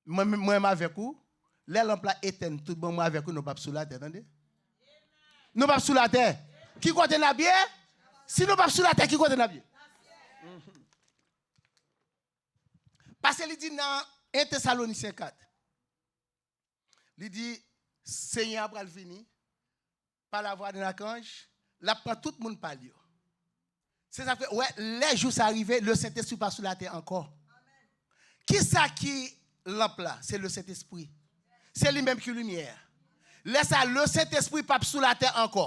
mwen, mwen menm avèk ou, lè lanp la etèn, tout bon, mwen avèk ou, nou p ap sou latè, tande? Nou p ap sou latè. Ki kote n ap ye? Si nou p ap sou latè, ki kote n ap ye? Paske li di nan en Tesalonisyen kat, li di, Senyè a pral vini pa lavwa de lakanj, l ap pran tout moun pa l yo. Se sa k fè, wè, lè jou sa a rive, Lesentespri p ap sou latè ankò. Kisa ki lanp la? Se Lesentespri. Se li menm ki limyè a. Lè sa a, Lesentespri p ap sou latè ankò.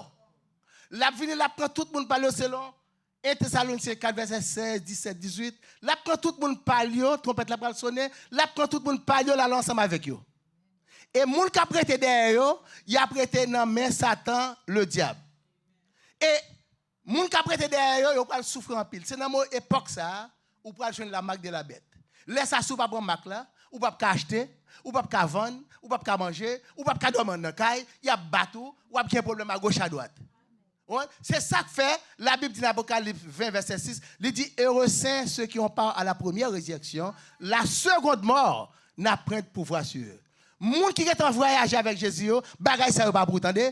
L ap vini, l ap pran tout moun pa l yo selon en Tesalonisyen kat, vèsè sèz, disèt, dizuit, l ap pran tout moun pa l yo, twonpèt la pral sonnen, l ap pran tout moun pa l yo, l ale ansanm avèk yo. E moun k ap rete dèyè yo, y ap rete nan men Satan, Ledyab. E moun k ap rete dèyè yo, yo pral soufri anpil. Se nan mo epòk sa a, ou pral jwenn lamak de la bèt. Lè sa a, si w pa pran mak la, ou p ap ka achte, ou p ap ka vann, ou p ap ka manje, ou p ap ka dòmi anndan kay, y ap bat ou, w ap gen pwoblèm agoch adwat. Ou konprann? Se sa k fè Labib di nan Apokalips ven, vèsè sis, li di, Heureux saints ceux qui ont part à la première résurrection, la seconde mort n'a point de pouvoir sur eux. Moun ki gentan vwayaje avèk Jezi yo, bagay sa yo pa pou ou, tande?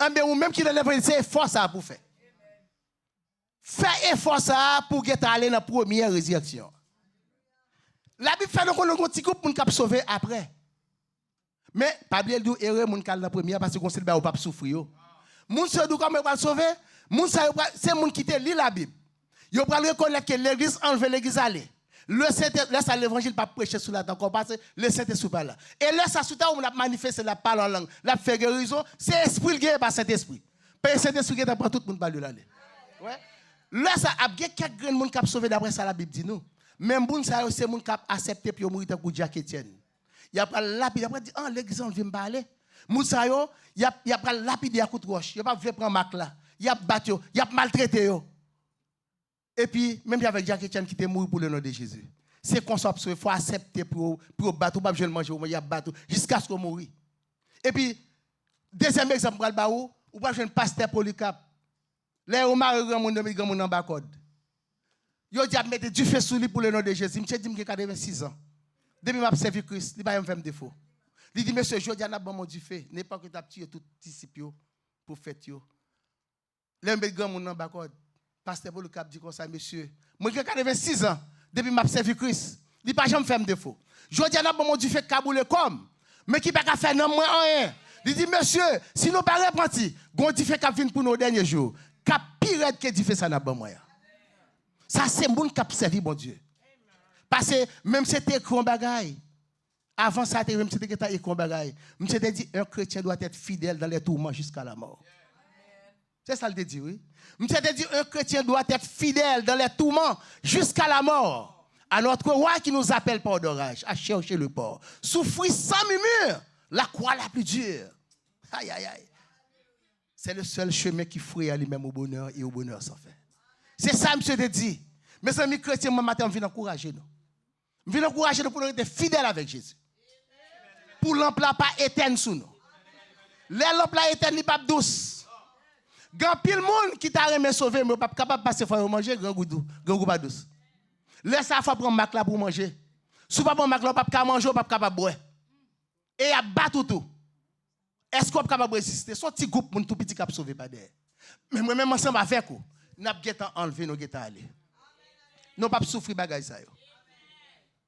Enben, ou menm ki nan levanjil, se efò sa a pou w fè. Fè efò sa a pou w gentan ale nan premyè rezirèksyon. Labib fè nou konnen gon ti gwoup moun k ap sove apre. Men, pa bliye l di w ere moun k al nan premye a, paske gon seri de bagay ou p ap soufri yo. Moun sa yo di w kòman yo pral sove? Moun sa yo pral, se moun ki te li Labib. Yo pral rekonèt ke legliz anlve, legliz ale. Lesente, lè sa levanjil p ap preche sou latè ankò, paske Lesentespri pa la. E lè sa sou tè, moun ap manifeste, l ap pale an lang, l ap fè gerizon, se espri l genyen, pa Sentespri. Paske Sentespri gentan pran tout moun pa l yo l ale. Wè. Lè sa ap gen kèk grenn moun k ap sove daprè sa Labib di nou. Men moun sa yo se moun k ap aksepte pou yo mouri tankou dyak Etyèn. Y ap pral lapide, y ap pral di, an, legliz anlve m pa ale. Moun sa yo, y ap, y ap pral lapide a kout wòch. Yo p ap vle pran mak la. Y ap bat yo, y ap maltrete yo. Epi, menm jan avèk dyak Etyèn ki te mouri pou le non de Jezi. Se konsa w ap sove, fò w aksepte pou yo, pou yo bat ou, w p ap jwenn manje, y ap bat ou, jiskaske w mouri. Epi, dezyèm egzanp m pral ba ou, ou pral jwenn pastè Polikap. Lè yo mare granmoun yo, met granmoun nan anba kòd. Yo di y ap mete dife sou li pou le non de Jezi. Misye di, m gen katrevensis an. Depi m ap sèvi Kris, li pa janm fè m defo. Li di, mesye, jodi a n ap ban m yon dife. Nepòt yo t ap tiye tout disip yo, pwofèt yo. Lè yo met granmoun nan anba kòd, pastè Polikap di konsa, mesye, mwen gen katrevensis an, depi m ap sèvi Kris, li pa janm fè m defo. Jodi a n ap ban m yon dife k ka boule kò m, men ki pa ka fè nanm mwen anyen. Li di, mesye, si nou pa repanti, gon dife k ap vin pou nou o dènye jou, k ap pi rèd ke dife sa n ap ban mwen an. Sa se moun k ap sèvi Bondye. Paske menm si te ekri yon bagay, avan sa te rive, misye te gentan ekri yon bagay. Misye te di, un chrétien doit être fidèle dans les tourments jusqu'à la mort. Se sa l te di, wi. Misye te di, un chrétien doit être fidèle dans les tourments jusqu'à la mort à notre roi qui nous appelle par d'orage à chercher le port. Souffrir sans murmure, la croix la plus dure. Ay, ay, ay. C'est le seul chemin qui fouille à lui-même au bonheur et au bonheur sans fin. Se sa misye te di. Mezanmi, kretyen, mwen maten, m vin ankouraje nou. M vin ankouraje nou pou nou rete fidèl avèk Jezi. Pou lanp la pa etèn sou nou. Lè lanp la etèn, li p ap dous. Gen anpil moun ki ta renmen sove, men yo p ap kapab paske fò yo manje, grangou dou, grangou pa dous. Lè sa a, fò w pran mak la pou w manje. Si w pa pran mak la, w p ap ka manje, w p ap kapab bwè. E y ap bat ou tou. Èske w ap kapab reziste? Se yon ti gwoup moun tou piti k ap sove pa dèyè. Men mwen menm ansanm avèk ou, n ap gentan anlve, nou gentan ale. Nou p ap soufri bagay sa yo.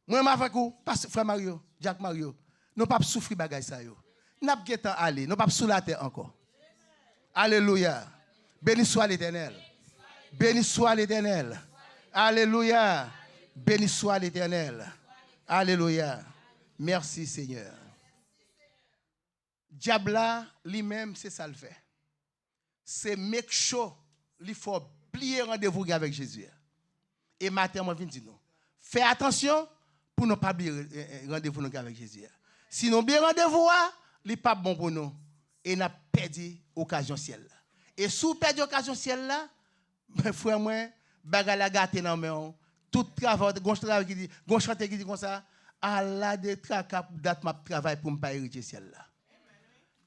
Mwen menm avèk ou, pastè, frè Mario, dyak Mario, nou p ap soufri bagay sa yo. N ap gentan ale, nou p ap sou latè ankò. Alelouya. Beni swa Letènèl. Beni swa Letènèl. Alelouya. Beni swa Letènèl. Alelouya. Mèsi, Senyè. Dyab la, li menm, se sa l fè. Se make sure li fè w bliye randevou w gen avèk Jezi a. E maten an, mwen vin di nou, fè atansyon pou nou pa bliye, eh, eh, randevou nou gen avèk Jezi a. Si nou bliye randevou a, li p ap bon pou nou. E n ap pèdi okazyon syèl la. E si w pèdi okazyon syèl la, men frè mwen, bagay la gate nan men w. Tout travay, gon travay ki di, gon chante ki di konsa, ala de traka pou dat m ap travay pou m pa eritye syèl la.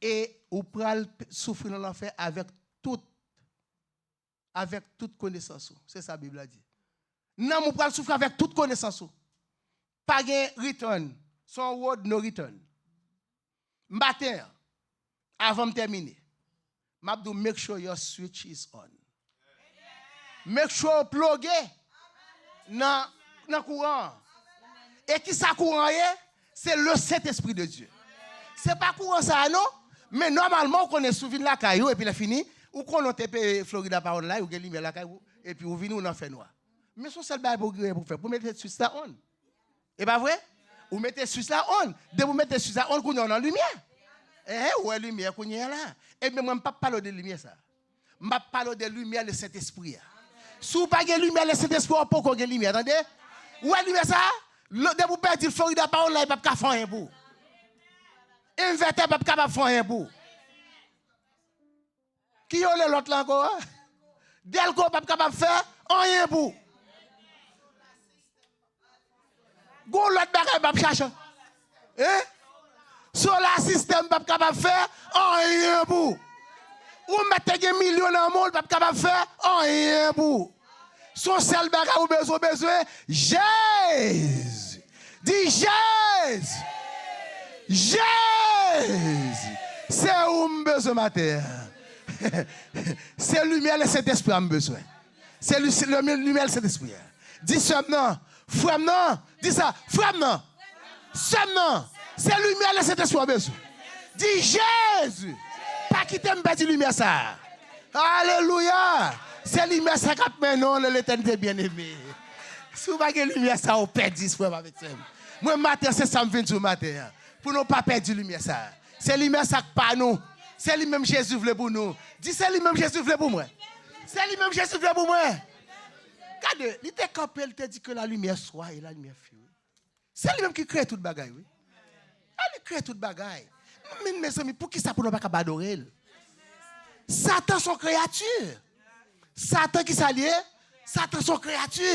E ou pral p-, soufri nan lanfè avèk tout, avèk tout konesans ou. Se sa Bib la di. Nanm ou pral soufri avèk tout konesans ou. Pa gen return. Se yon road no return. Maten an, avan m tèmine, m ap di w, make sure your switch is on. Make sure w ploge nan, nan kouran an. E ki sa kouran an ye? Se le Saint-Esprit de Dieu. Se pa kouran sa a non. Men nòmalman, ou konnen si w vin lakay ou, epi lè fini, ou konnen w te peye Florida Power Line, ou gen limyè lakay ou, epi ou vini, ou nan fènwa. Men se yon sèl bagay pou w gen pou w fè, pou w mete switch la on. E pa vre? Ou mete switch la on. Depi w mete switch la on, kounye a w nan limyè. Enhen, ou wè limyè kounye a la. Ebyen, mwen, m p ap pale w de limyè sa. M ap pale w de limyè Lesentespri a. Si w pa gen limyè Lesentespri a, w poko gen limyè, tande? Ou wè limyè sa? Depi w pèdi l, Florida Power Line p ap ka fè anyen pou ou. Envètè p ap kapab fè anyen pou ou. Ki yo le lòt la ankò a? Dèlko p ap kapab fè anyen pou ou. Gon lòt bagay m ap chache. Hein? Solar System p ap kapab fè anyen pou ou. Ou mèt te gen milyon nan men w, l p ap kapab fè anyen pou ou. Se yon sèl bagay ou bezwen, ou bezwen Jezi. Di Jezi. Jezi. Se ou m bezwen maten an. Se limyè Lesentespri a m bezwen. Se li-, se limyè Lesentespri a. Di sè m nan, frè m nan, di sa, frè m nan, sè m nan, se limyè Lesentespri a w bezwen. Di Jezi, pa kite m pèdi limyè sa a. Alelouya! Se limyè sa k ap mennen w nan letènite, byeneme. Si w pa gen limyè sa a, w pèdi, frè m avèk sè m. Mwen, maten an, se sa m vin di w maten an. Pou nou pa pèdi limyè sa a. Se limyè sa k pa nou. Se li menm Jezi vle pou nou. Di, se li menm Jezi vle pou mwen. Se li menm Jezi vle pou mwen. Gade, li te kanpe, li te di que la lumière soit et la lumière fut. Se li menm ki kreye tout bagay, wi. A, li kreye tout bagay. Men, mezanmi, poukisa pou nou pa ka adore l? Satan se yon kreyati. Satan ki sa l ye? Satan se yon kreyati.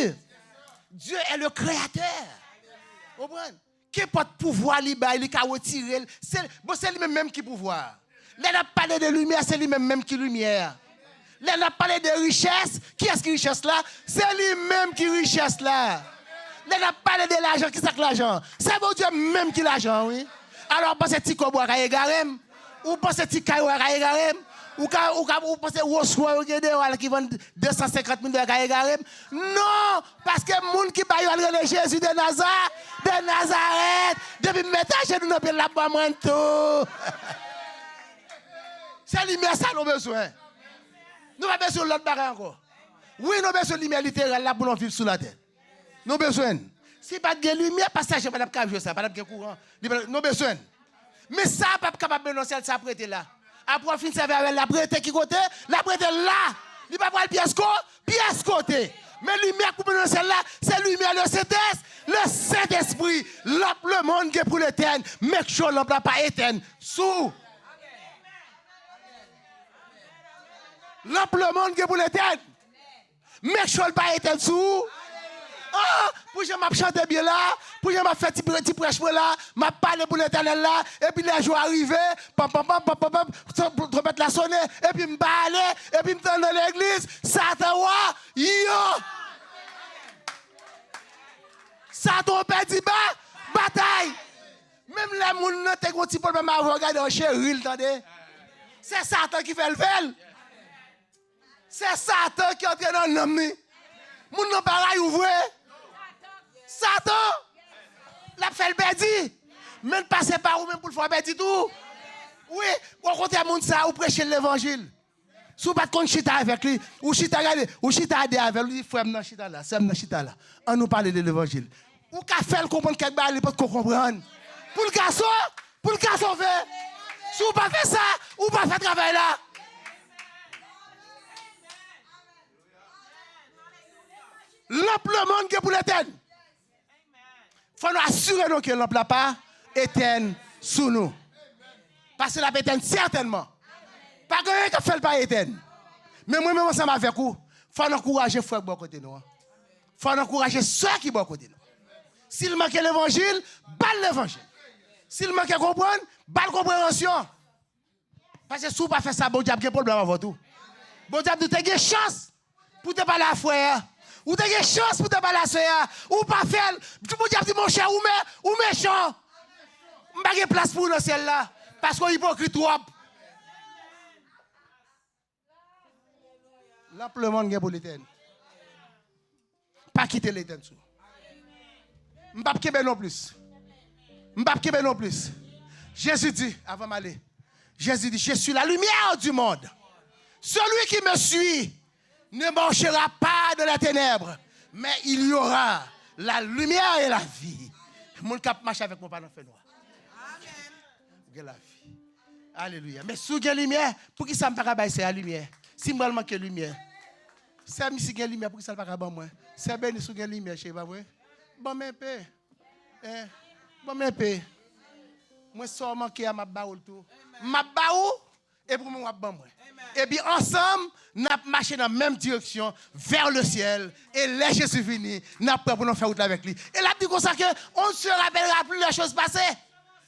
Dieu est le créateur. Konprann? Kenpòt pouvwa li bay, li ka retire l. Se, bon, se li menm menm ki pouvwa a. Lè n ap pale de limyè, se li menm menm ki limyè a. Lè n ap pale de richès, kiyès ki richès la? Se li menm ki richès la. Lè n ap pale de lajan, kisa k lajan an? Se Bondye menm ki lajan an, wi. Alò, w panse ti kòb ou a ka egare m? Ou panse ti kay ou a ka egare m? Ou ka, ou ka, ou panse Rolls Royce ou gen deyò a la ki vann de san senkant mil dola ka egare m? Non! Paske moun ki ba yo a l rele Jezi de Naza-, de Nazarèt. Depi m met ajenou nan pye l, l ap ba mwen tou. Se limyè sa nou bezwen. Nou pa bezwen lòt bagay ankò. Wi, nou bezwen limyè literal la pou nou viv sou latè. Nou bezwen l. Si pa t gen limyè, pastè Jean pa t ap ka jwe sa, pa t ap gen kouran. Li pa t, nou bezwen l. Men sa p ap kapab mennen w syèl, sa ap rete la. Apre w fin sèvi avè l, l ap rete ki kote? L ap rete la. Li pa pral pyès ko-, pyès kote. Men limyè k pou mennen w syèl la, se limyè le Sentès-, le Sentespri. Lanp lemonn gen pou letèn. Make sure lanp la pa etèn sou ou. Lanp lemonn gen pou letèn. Make sure l pa etèn sou ou. Ah, pou jan m ap chante byen la, Kounye a m ap fè ti, ti prèch mwen la, m ap pale pou Letènèl la, epi lè jou a rive, pam, pam, pam, pam, pam, pam, tron-, twonpèt la sonnen, epi m pa ale, epi m tann nan legliz, Satan wa, yo! Satan pèdi ba, batay! Menm lè moun nan te gon ti pwoblèm avè w, gade w cheri l, tande. Se Satan ki fè l fè l. Se Satan ki antre nan nanm li. Moun nan pa rayi w vre. Satan, l ap fè l pèdi. Men l pase pa ou menm pou l fè w pèdi tou. Wi, okontrè, moun sa a, ou preche l levanjil. Si w pa t konn chita avèk li, ou chita gade, ou chita a de avè l, ou di, "Frè m nan chita la, sè m nan chita la. Ann nou pale de levanjil." Ou ka fè l konprann kèk bagay li potko konprann. Pou l ka so-, pou l ka sove. Si w pa fè sa, ou pa fè travay la. Lanp lemonn gen pou l etèn. Fò nou asire nou ke lanp la pa etèn sou nou. Paske l ap etèn sètènman. Pa gen anyen k ap fè l pa etèn. Men mwen menm ansanm avèk ou, fò n ankouraje frè k bò kote nou an. Fò n ankouraje sè ki bò kote nou. Si l manke levanjil, ba l levanjil. Si l manke konprann, ba l konpreyansyon. Paske si w pa fè sa, Bondye ap gen pwoblèm avè w tou. Bondye ap di w te gen chans pou w te pale a frè a. Ou te gen chans pou w te pale a sè a. Ou pa fè l. Bondye ap di, "Monchè, ou me-, ou mechan. M pa gen plas pou ou nan syèl la. Paske w ipokrit twòp." Lanp lemonn gen pou l etèn. Pa kite l etèn sou ou. M p ap kenbe non plis. M p ap kenbe non plis. Jezi di, avan m ale, Jezi di, "Je suis la lumière du monde. Celui qui me suit ne marchera pas dans les ténèbres, mais il y aura la lumière et la vie." Moun k ap mache avèk mwen pa nan fènwa. Ou gen lavi. Alelouya. Men si w gen limyè, poukisa m pa ka bay sè a limyè? Si m pral manke limyè. Sè m isi gen limyè, poukisa l pa ka ban mwen? Sè Beni, si w gen limyè, cheri, pa vre? Ban m enpe. Eh, ban m enpe. Mwen, sa w manke a, m ap ba w l tou. M ap ba ou, epi ou menm w ap ban mwen. Epi ansanm, n ap mache nan menm direksyon, vers le ciel. E lè Jezi vini, n ap prè pou nou fè wout la avèk li. E l ap di konsa ke, "On ne se rappellera plus les choses passées."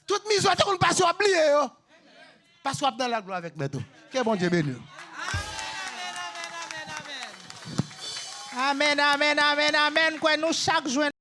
Tout mizè w te konn pase, w ap bliye yo. Paske w ap nan laglwa avèk Mèt ou. Ke Bondye beni w. Amèn, amèn, amèn, amèn. Kwè nou chak jwenn